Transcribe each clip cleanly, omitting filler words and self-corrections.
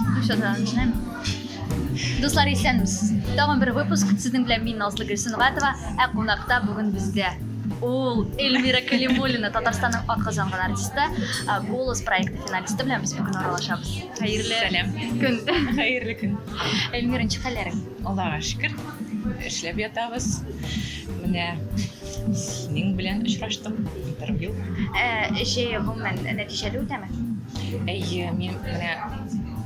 Ну все, тогда начинаем. Дуслар, исәнмесез. Тагын бер выпуск. Сезнең белән мин Назлы Гөлсөнгатова. Ә кунакта бүген бездә ул Эльмира Калимуллина, Татарстанның атказанган артисты, Голос проекты финалисты белән без бүген аралашабыз. Хәерле Сәлам. көн. Хәерле көн. Эльмира, ничек хәлләрең? Аллага шөкер. Эшләп ятабыз. Менә синең белән очраштым. Интервью. Җәй гомумән нәтиҗәле үтәме? Әйе, мин менә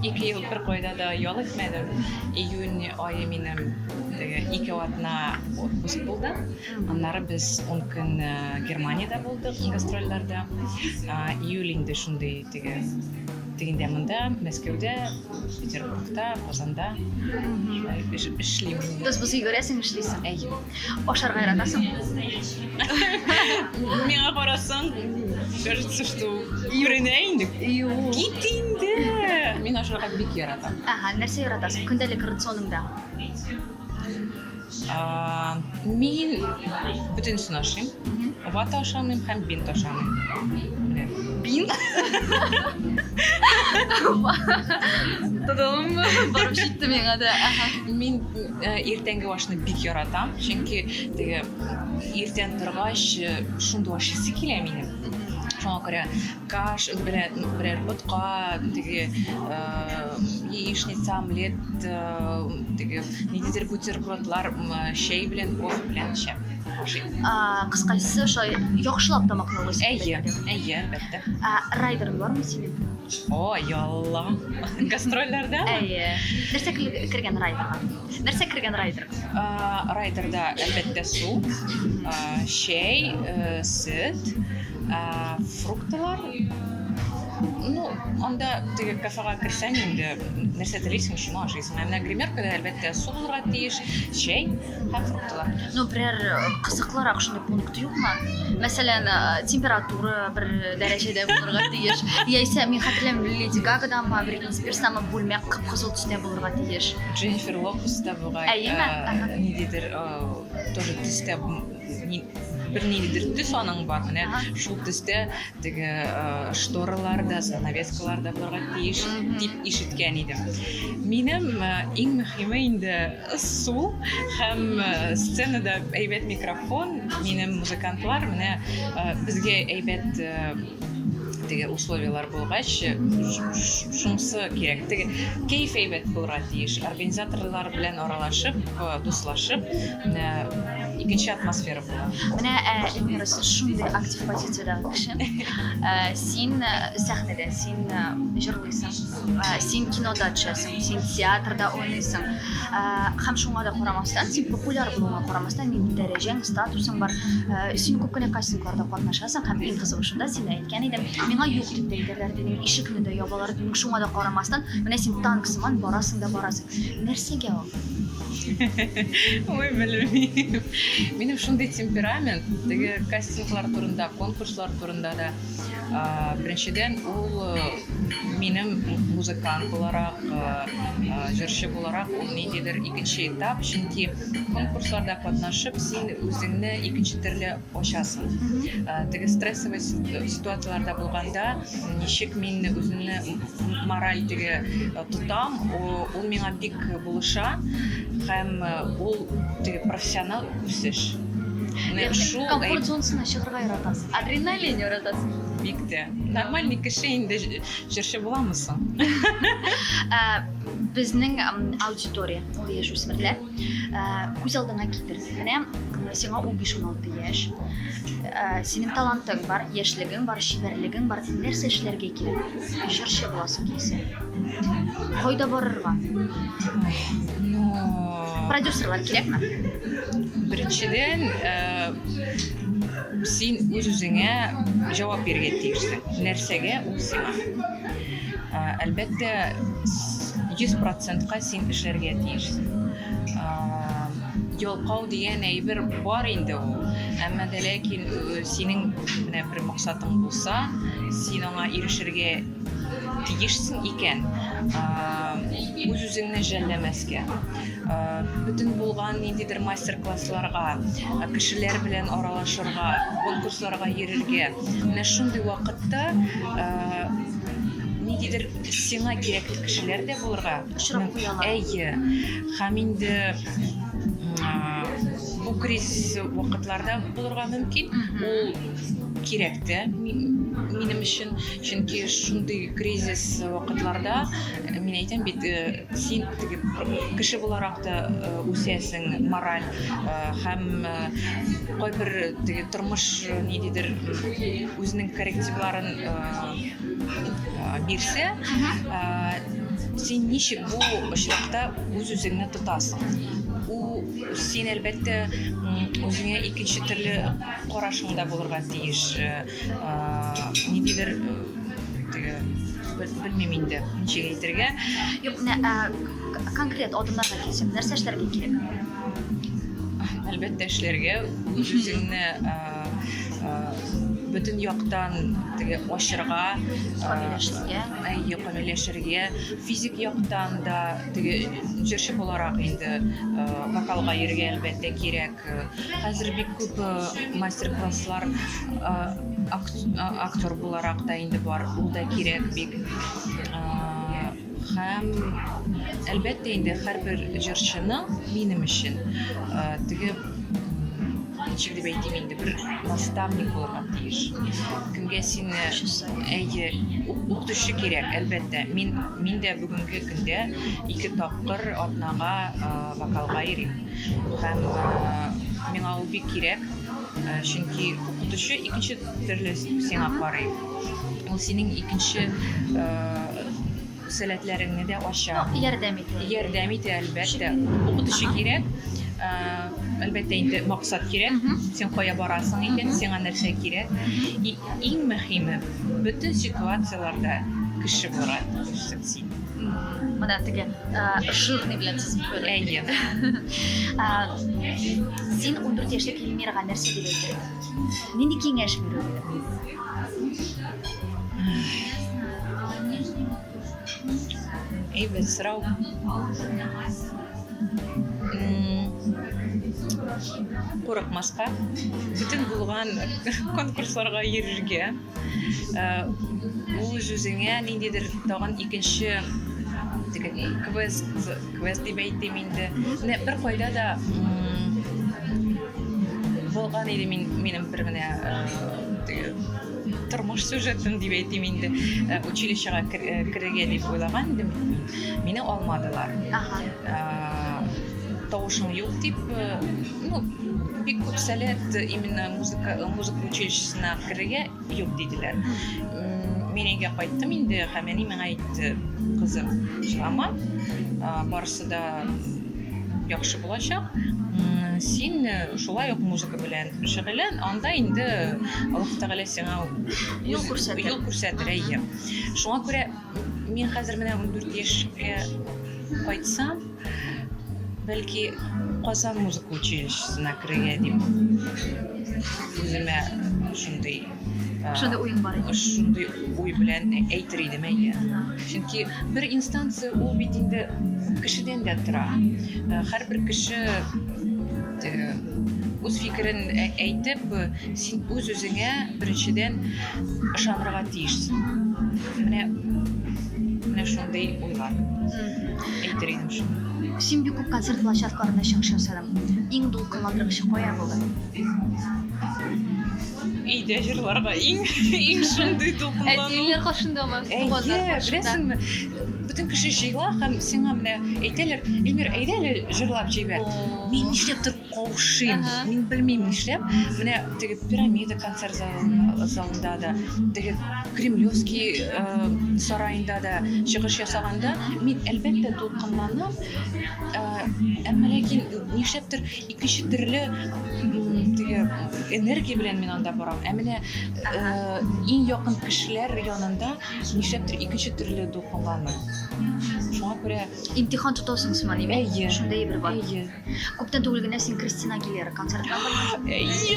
2 ел бер кайда да ял итмәдем. Июнь ае минем теге 2 атна отпуск булды. Аннары без 10 көн Германиядә булдык гастрольләрдә. Июль инде шундый теге тегендә монда, Мәскәүдә, Петербургта, Казанда шулай эшлим. Без бу йөгерәсең, эшлисең. Әйе. Ашарга яратасың? Миңа карасаң, кажется, что күренә инде. Юк. Кит инде. Мин ашарга бик яратам. Ага, нәрсә яратасың? Көндәлек рационыңда? Мин бөтенесен ашыйм. Вата ашамыйм һәм бинт ашамыйм. Менә. Бинт? Тотылым барып җитте миңа да. Мин иртәнге ашны бик яратам, чөнки теге иртән торгач шундый ашыйсы килә минем. Шуңа күрә каш белән берәр ботка, теге яичница, омлет, теге ниндидер бутербродлар, чәй белән, кофе белән эчәм. Кыскасы, шулай яхшылап тамакланыйсың. Әйе, әйе, әлбәттә. Райдерың бармы синең? О, ялла. Гастрольләрдәме? Әйе. Нәрсә кергән райдерга? Нәрсә кергән райдерга? Райдерда, әлбәттә, су, чәй, сөт, фруктылар. Ну, анда теге кафега керсәң инде, нәрсә телисең, шуны ашыйсың. Ә менә гримеркада, әлбәттә, су булырга тиеш, чәй һәм фруктылар. Ну, берәр кызыклырак шундый пункт юкмы? Мәсәлән, температура бер дәрәҗәдә булырга тиеш. Яисә, мин хәтерләмим, Леди Гагадамы, Бритни Спирстамы бүлмә кып-кызыл төстә булырга тиеш. Дженнифер Лопес та бугай. Әйеме? Ниндидер тоже төстә бер ниндидер төс аның бар. Менә шул төстә теге шторалар да, занавескалар да булырга тиеш дип ишеткән идем. Минем иң мөһиме инде су һәм сценада әйбәт микрофон, минем музыкантлар менә безгә әйбәт теге условиялар булгач, шунысы кирәк. Теге кәеф әйбәт булырга тиеш. Организаторлар белән аралашып, дуслашып, менә икенче атмосфера була. Менә Эльмира, сез шундый актив позициядәге кеше. Син сәхнәдә, син җырлыйсың, син кинода төшәсең, син театрда уйныйсың. Һәм шуңа да карамастан, син популяр булуыңа карамастан, нинди дәрәҗәң, статусың бар. Син күп кенә кастингларда катнашасың һәм иң кызыгы шунда, син әйткән идең, миңа юк дип тә әйтәләр дидең, ишекне дә ябалар дидең, шуңа да карамастан, менә син танк сыман барасың да барасың. Нәрсәгә ул? Ой, белмим. Минем шундый темперамент, теге кастинглар турында, конкурслар турында да. Беренчедән, ул минем музыкант буларак, җырчы буларак, ул ниндидер икенче этап, чөнки конкурсларда катнашып, син үзеңне икенче төрле ачасың. Теге стрессовый ситуацияләрдә булганда, ничек мин үземне мораль теге тотам, ул миңа бик булыша һәм ул теге профессионал үсеш. Менә шул комфорт зонасына чыгарга яратасың. Адреналин яратасың. Бик тә. Нормальный кеше инде җырчы буламы соң? Безнең аудитория, ул яшүсмерләр. Күз алдыңа китер. Менә сиңа 15-16 яшь. Синең талантың бар, яшьлегең бар, чибәрлегең бар. Нәрсә эшләргә кирәк? Җырчы буласың килсә. Кайда барырга? Ну, продюсерлар кирәкме? Беренчедән, син үз-үзеңә җавап бирергә тиешсең. Нәрсәгә ул сиңа? Әлбәттә, 100 процентка син эшләргә тиешсең. Ялкау дигән әйбер бар инде ул. Әмма дә ләкин синең менә бер максатың булса, син аңа ирешергә тиешсең икән, үз-үзеңне жәлләмәскә. Бөтен булган ниндидер мастер-классларга, кешеләр белән аралашырга, конкурсларга йөрергә. Менә шундый вакытта ни ниндидер сиңа кирәкле кешеләр дә булырга Очрап куялар. Әйе. Һәм инде бу кризис вакытларда булырга мөмкин. Ул кирәк тә минем өчен, чөнки шундый кризис вакытларда мин әйтәм бит, син теге кеше буларак та үсәсең мораль һәм кайбер теге тормыш ниндидер үзенең коррективларын бирсә, син ничек бу очракта үз-үзеңне тотасың? У син, әлбәттә, үзеңә икенче төрле карашың да булырга тиеш. Ниндидер теге белмим инде, ничек әйтергә. Юк, менә конкрет адымнарга килсәк, нәрсә эшләргә кирәк? Әлбәттә, эшләргә, үз-үзеңне бөтен яктан теге ачырга, камилләшергә, әйе, камилләшергә, физик яктан да теге җырчы буларак инде вокалга йөрергә әлбәттә кирәк. Хәзер бик күп мастер-класслар актер буларак та инде бар, ул да кирәк бик. Һәм әлбәттә инде һәрбер җырчының минем өчен теге ничек дип әйтим инде бер наставник булырга тиеш. Кемгә сине әйе укытучы кирәк, әлбәттә. Мин дә бүгенге көндә 2 тапкыр атнага вокалга йөрим. Һәм миңа ул бик кирәк, чөнки укытучы икенче төрле сиңа карый. Ул синең икенче сәләтләреңне дә ача. Ну, ярдәм итә. Ярдәм итә, әлбәттә. Укытучы кирәк. Әлбәттә инде максат кирәк. Син кая барасың икән, сиңа нәрсә кирәк. И иң мөһиме, бөтен ситуацияләрдә кеше булырга тиешсең син. Менә теге жирный белән сызып куйдык. Әйе. Син 14 яшьлек Эльмирага нәрсә дип әйтер идең? Нинди киңәш бирер идең? Әйбәт сорау. Курыкмаска, бөтен булган конкурсларга йөрергә, үз-үзеңә ниндидер тагын икенче теге квест, квест дип әйтим инде. Менә бер кайда да булган иде мин, минем бер менә теге тормыш сюжетым дип әйтим инде. Училищега керергә дип уйлаган идем. Мине алмадылар. Тавышың юк дип, ну, бик күп сәләт именно музыка училищесына керергә юк диделәр. Мин өйгә кайттым инде, һәм әни миңа әйтте, кызым, җылама, барысы да яхшы булачак. Син шулай ук музыка белән шөгыльлән, анда инде Аллаһ Тәгалә сиңа юл күрсәтер. Юл күрсәтер, әйе. Шуңа күрә мин хәзер менә 14 яшькә кайтсам, бәлки Казан музыка училищесына керергә дип үземә шундый шундый уең бар иде. Шундый уй белән әйтер идем, әйе. Чөнки бер инстанция ул бит инде кешедән дә тора. Һәрбер кеше үз фикерен әйтеп, син үз-үзеңә беренчедән ышанырга тиешсең. Менә шундый уйлар. Әйтер идем шуны. Син бик күп концерт площадкаларында чыгыш ясадың. Иң дулкынландыргычы кая булды? Өйдә җырларга иң иң шундый дулкынлану. Әтиләр каршындамы? Туганнар каршында. Беләсеңме? Бөтен кеше җыела һәм сиңа менә әйтәләр, Эльмир, әйдә әле җырлап җибәр. Мин нишләптер каушыйм. Мин белмим нишләп. Менә теге Пирамида концерт залында да, теге Кремлевский сараенда да чыгыш ясаганда, мин әлбәттә дулкынланам. Әмма ләкин нишләптер икенче төрле теге энергия белән мин анда барам. Ә менә иң якын кешеләр янында нишләптер икенче төрле дулкынлану. Шуңа күрә имтихан тотасың сыман, әйе? Әйе. Шундый әйбер бар. Әйе. Күптән түгел генә син Кристина Агилера концертына бардың. Әйе.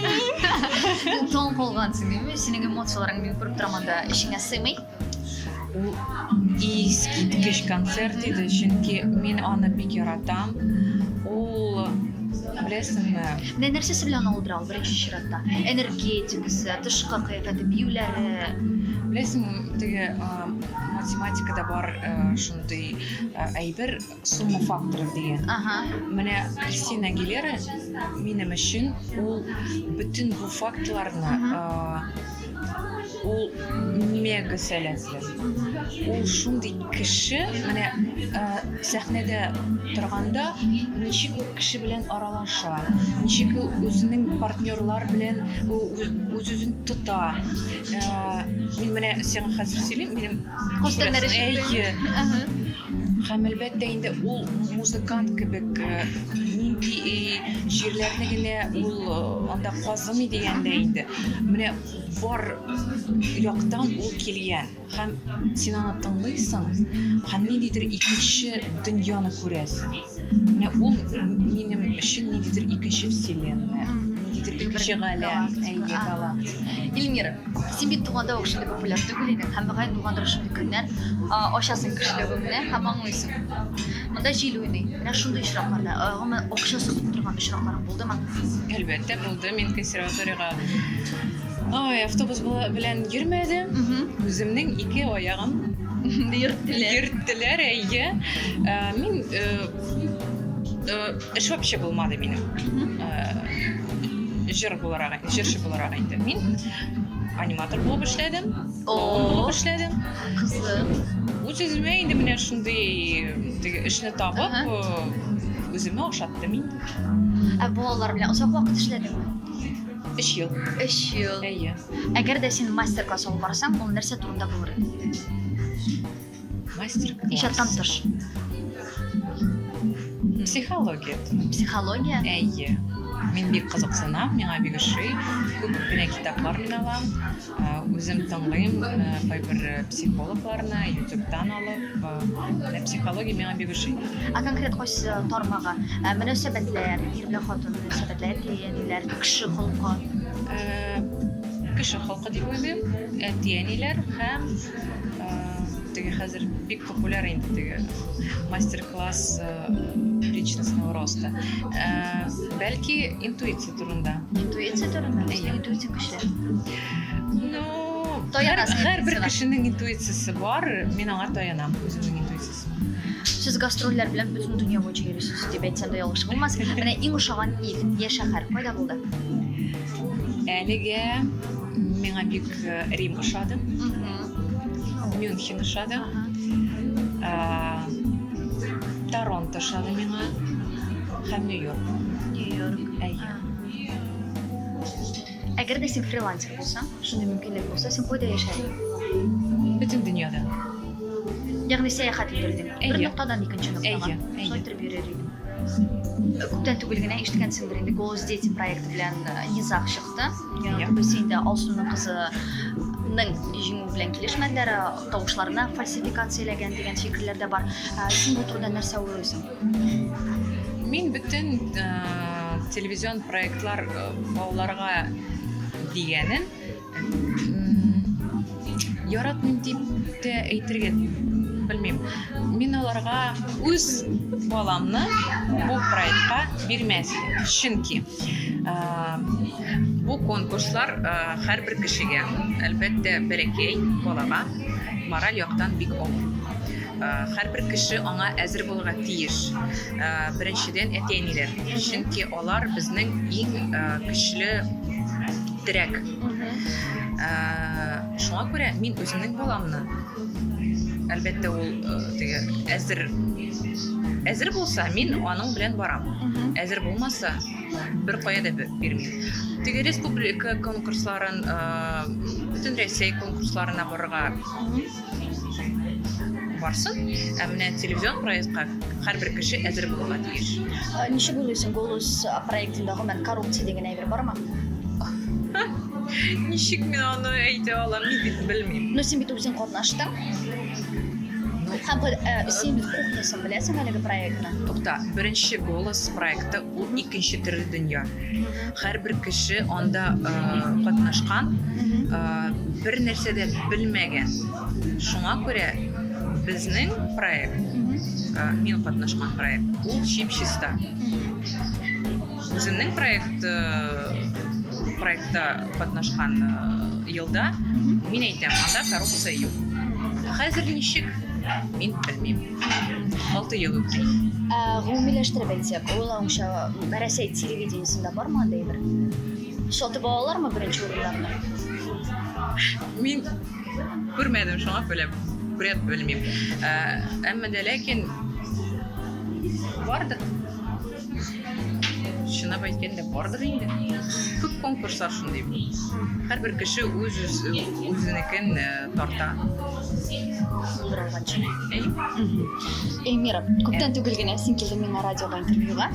Таң калгансың, әйеме? Синең эмоцияләрең мин күреп торам анда, эчеңә сыймый. Ул искиткеч концерт иде, чөнки мин аны бик яратам. Ул, беләсеңме? Менә нәрсәсе белән алдыра ул беренче чиратта? Энергетикасы, тышкы кыяфәте, биюләре. Беләсеңме, теге Математикада бар шундый әйбер, сумма факторов дигән. Ага. Менә Кристина Агилера минем өчен ул бөтен бу фактларны ул мега сәләтле. Ул шундый кеше, менә сәхнәдә торганда ничек ул кеше белән аралаша, ничек ул үзенең партнерлар белән үз-үзен тота. Мин менә сиңа хәзер сөйлим, минем Күптәннәр Әйе. Һәм әлбәттә инде ул музыкант кебек нинди җирләрне генә ул анда казымый дигәндә инде. Менә бар яктан ул килгән. Һәм син аны тыңлыйсың, һәм ниндидер икенче дөньяны күрәсең. Менә ул минем өчен ниндидер икенче вселенная, ниндидер икенче галәм, әйе, галактика. Эльмира, син бит туганда ук шундый популяр түгел идең, һәм мөгаен булгандыр шундый көннәр, ачасың кешелегеңне һәм аңлыйсың. Монда җил уйный. Менә шундый очракларда, гомумән, акча сузып торган очракларың булдымы? Әлбәттә, булды. Мин консерваториягә Ой, автобус белән йөрмәдем. Үземнең ике аягым йөрттеләр. Йөрттеләр, әйе. Мин эш вообще булмады минем. Җыр буларак, җырчы буларак инде. Мин аниматор булып эшләдем, клоун булып эшләдем. Кызык. Үз-үземә инде менә шундый теге эшне табып, үземә ошаттым инде. Ә балалар белән озак вакыт эшләдеңме? Өч ел. Өч ел. Әйе. Әгәр дә син мастер-класс алып барсаң, ул нәрсә турында булыр иде? Мастер-класс. Иҗаттан тыш. Психология. Психология? Әйе. Мин бик кызыксынам, миңа бик ошый. Күп кенә китаплар мин алам. Үзем тыңлыйм кайбер психологларны, ютубтан алып. Менә психология миңа бик ошый. Ә конкрет кайсы тармагы? Мөнәсәбәтләр, ир белән хатын мөнәсәбәтләр, әти-әниләр, кеше холкы. Кеше холкы дип уйлыйм. Әти-әниләр һәм теге хәзер бик популяр инде теге мастер-класс личностного роста. Бәлки интуиция турында. Интуиция турында? Әйе. Интуиция көчле. Ну, Таянасың һәрбер интуицияга. кешенең интуициясе бар, мин аңа таянам, үземнең интуициясемә. Сез гастрольләр белән бөтен дөнья буенча йөрисез дип әйтсәм дә ялгыш булмас. Менә иң ошаган ил, я шәһәр кайда булды? Әлегә миңа бик Рим ошады. Мюнхен ошады. Торонто ошады миңа. Һәм Нью-Йорк. Нью-Йорк. Әйе. Әгәр дә син фрилансер булсаң, шундый мөмкинлек булса, син кайда яшәр идең? Бөтен дөньяда. Ягъни сәяхәт итер идең. Бер Әйе. ноктадан икенче ноктага. Әйе, әйе. Шулай итеп йөрер идең. Күптән түгел генә ишеткәнсеңдер инде Голос дети проекты белән низаг чыкты. Әйе. Күбесе инде Алсуның кызының җиңүе белән килешмәделәр, тавышларына фальсификацияләгән дигән фикерләр дә бар. Син бу турыда нәрсә уйлыйсың? Мин бөтен телевизион проектлар балаларга дигәнен яратмыйм дип тә әйтергә белмим. Мин аларга үз баламны бу проектка бирмәс идем. Чөнки бу конкурслар һәрбер кешегә, әлбәттә, бәләкәй балага мораль яктан бик авыр. Һәрбер кеше аңа әзер булырга тиеш. Беренчедән, әти-әниләр. Чөнки алар безнең иң көчле терәк. Шуңа күрә мин үземнең баламны, әлбәттә, ул теге әзер әзер булса, мин аның белән барам. Әзер булмаса, бер кая да бирмим. Теге республика конкурсларын, бөтен Рәсәй конкурсларына барырга барсын. Ә менә телевизион проектка һәрбер кеше әзер булырга тиеш. Ничек уйлыйсың, Голос проектында гомумән коррупция дигән әйбер бармы? Ничек мин аны әйтә алам, мин бит белмим. Ну, син бит үзең катнаштың. Һәм син бит кухнясын беләсең әлеге проектны. Тукта, беренче Голос проекты ул икенче төрле дөнья. Һәрбер кеше анда катнашкан, бер нәрсә дә белмәгән. Шуңа күрә безнең проект, мин катнашкан проект, ул чип-чиста. Үземнең проект проектта катнашкан елда мин әйтәм, анда коррупция юк. Хәзер ничек, мин белмим. 6 ел үтте. Ә, гомумиләштереп әйтсәк, уйлавыңча, Рәсәй телевидениесендә бармы андый әйбер? Сатып алалармы беренче урыннарны? Мин күрмәдем, шуңа күрә күрә белмим. Ә, әмма дә ләкин бардыр. Чынлап әйткәндә, бардыр инде. Күп конкурслар шундый. Һәрбер кеше үз үз үзенекен э, тарта. Булдыра алганчы. Эльмира, күптән түгел генә син килдең миңа радиога интервьюга.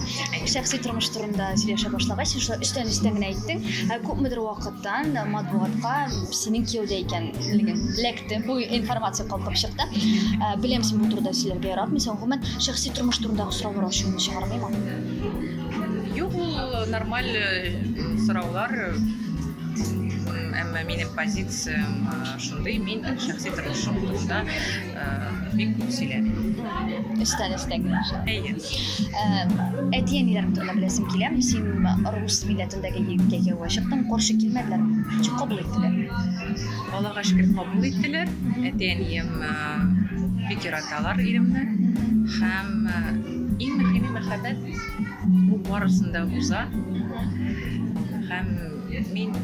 Шәхси тормыш турында сөйләшә башлагач, син шулай өстән-өстән генә әйттең. Ә күпмедер вакыттан матбугатка синең кияүдә икәнлегең эләкте. Бу информация калкып чыкты. Ә, беләм, син бу турыда сөйләргә яратмыйсың. Гомумән, шәхси тормыш турындагы сораулар ачуыңны чыгармыймы? Юк, ул нормаль э, сораулар. Әмма минем позициям э, шундый, мин шәхси тормышым турында э, бик күп сөйләмим. Өстән өстән генә. Әйе. Әти-әниләрең турында беләсем килә. Син рус милләтендәге егеткә кияүгә чыктың, каршы килмәделәрме? Ничек кабул иттеләр? Аллага шөкер, кабул иттеләр. Әти-әнием бик яраталар иремне. Һәм иң мөһиме мәхәббәт. Ул барысын да уза. Һәм мин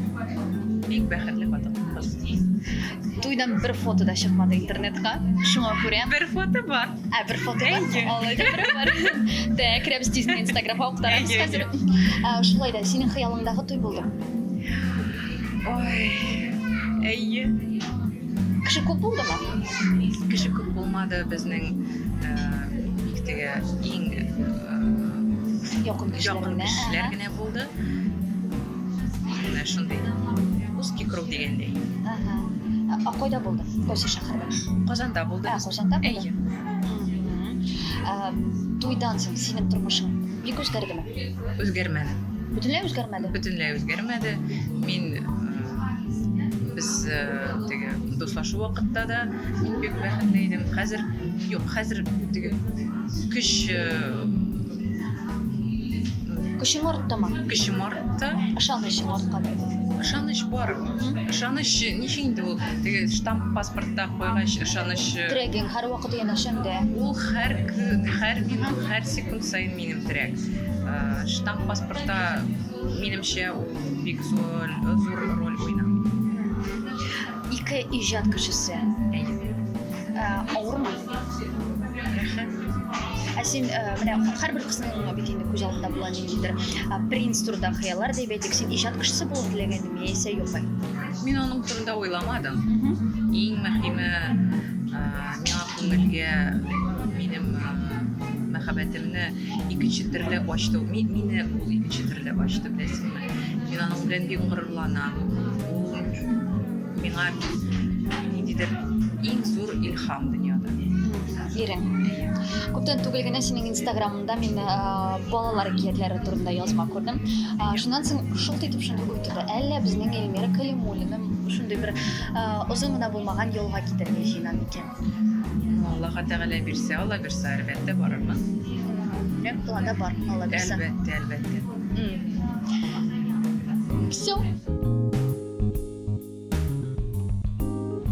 бик бәхетле хатын кыз. Туйдан бер фото да чыкмады интернетка. Шуңа күрә. Бер фото бар. Ә, бер фото бар. Әйе. Алай да бер бар. Так, керәбез тиз генә Инстаграмга актарабыз Әйе, хәзер. Ә, шулай да, синең хыялыңдагы туй булды. Ой, әйе. Кеше күп булдымы? Кеше күп булмады безнең э, бик теге иң э, Якын кешеләр якын генә. кешеләр генә булды. Менә шундый узкий круг дигәндәй. Ага. Ә кайда булды? Кайсы шәһәрдә? Казанда булды. Ә, Казанда булды. Әйе. Мгм. Ә, туйдан соң синең тормышың бик үзгәрдеме? Үзгәрмәде. Бөтенләй үзгәрмәде. Бөтенләй үзгәрмәде. Мин э, без э, теге дуслашу вакытта да мин бик бәхетле идем. Хәзер юк, хәзер теге көч э, Көчең арттымы? көчем артты. Ышанычың арткан. Ышаныч бар. Ышаныч ничек инде ул? Теге штамп паспортта куйгач ышаныч э, Терәгең һәрвакыт янәшәңдә. Ул һәр көн, һәр минут, һәр секунд саен минем терәк. Э, Штамп паспортта минемчә ул бик зур, зур роль уйнамый. Ике иҗат кешесе. Әйе. Ә, авырмы? Рәхәт. Ә син э, менә һәрбер кызның бит инде күз алдында була ниндидер э, принц турында хыяллар дип әйтик, син иҗат кешесе булу теләгәнме яисә юкмы? Мин аның турында уйламадым. Иң мөһиме э, миңа күңелгә минем э, мәхәббәтемне икенче төрле ачты. Мине ул икенче төрле ачты, беләсеңме? Мин аның белән бик горурланам. Ул миңа ниндидер иң зур илһам дөньяда. Ирең. Күптән түгел генә синең Инстаграмыңда мин э, балалар әкиятләре турында язма күрдем. Э, Шуннан соң шулт итеп шундый уй туды. Әллә безнең Эльмира Калимуллина шундый бер э, озын гына булмаган юлга китәргә җыена микән? Ну, Аллаһ Тәгалә бирсә, Алла бирсә, әлбәттә барырмын. Димәк, планда бар, Алла бирсә. Әлбәттә, әлбәттә. Все.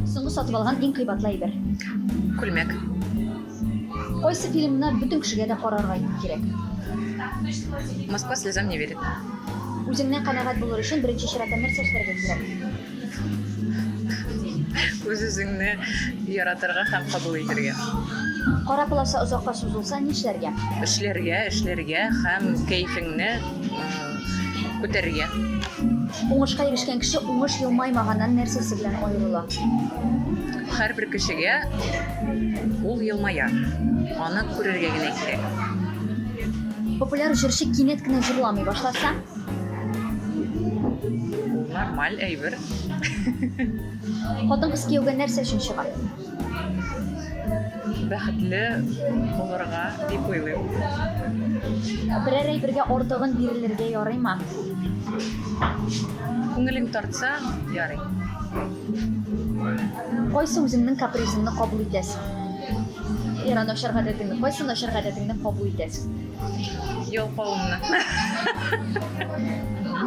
Соңгы сатып алган иң кыйбатлы әйбер. Күлмәк. Кайсы фильмны бөтен кешегә дә карарга кирәк? Москва слезам не верит. Үзеңнән канәгать булыр өчен беренче чиратта нәрсә эшләргә кирәк? Үз-үзеңне яратырга һәм кабул итәргә. Кара полоса озакка сузылса нишләргә? Эшләргә, эшләргә һәм кәефеңне э, күтәрергә. Уңышка ирешкән кеше уңыш елмаймаганнан нәрсәсе белән аерыла? Һәрбер кешегә ул елмая. Аны күрергә генә кирәк. Популяр җырчы кинәт кенә җырламый башласа, Ул нормаль әйбер. хатын-кыз кияүгә нәрсә өчен чыга? Бәхетле булырга дип уйлыйм. Берәр әйбергә артыгын бирелергә ярыймы? Күңелең тартса, ярый. Кайсы үзеңнең капризыңны кабул итәсең? Яра начар гадәтеңне, кайсы начар гадәтеңне кабул итәсең? Ялкавымны.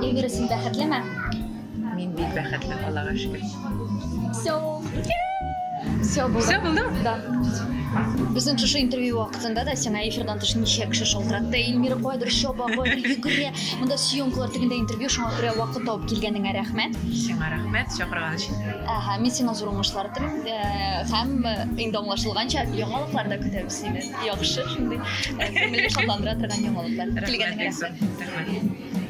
Эльмира, син бәхетлеме? Мин бик бәхетле, Аллага шөкер. Все. Все, булды. Все, булдымы? Да. Безнең шушы интервью вакытында да сиңа эфирдан тыш ничә кеше шалтыратты. Эльмира кайдыр чаба, кайдыр йөгерә. Монда съемкалар тегендә интервью, шуңа күрә вакыт табып килгәнеңә рәхмәт. Сиңа рәхмәт чакырган өчен. Әһә, мин сиңа зур уңышлар телим. Һәм инде аңлашылганча, яңалыклар да көтәбез сине. Яхшы, шундый күңелне шатландыра торган яңалыклар. Рәхмәт, Килгәнеңә бик зур. рәхмәт. Рәхмәт.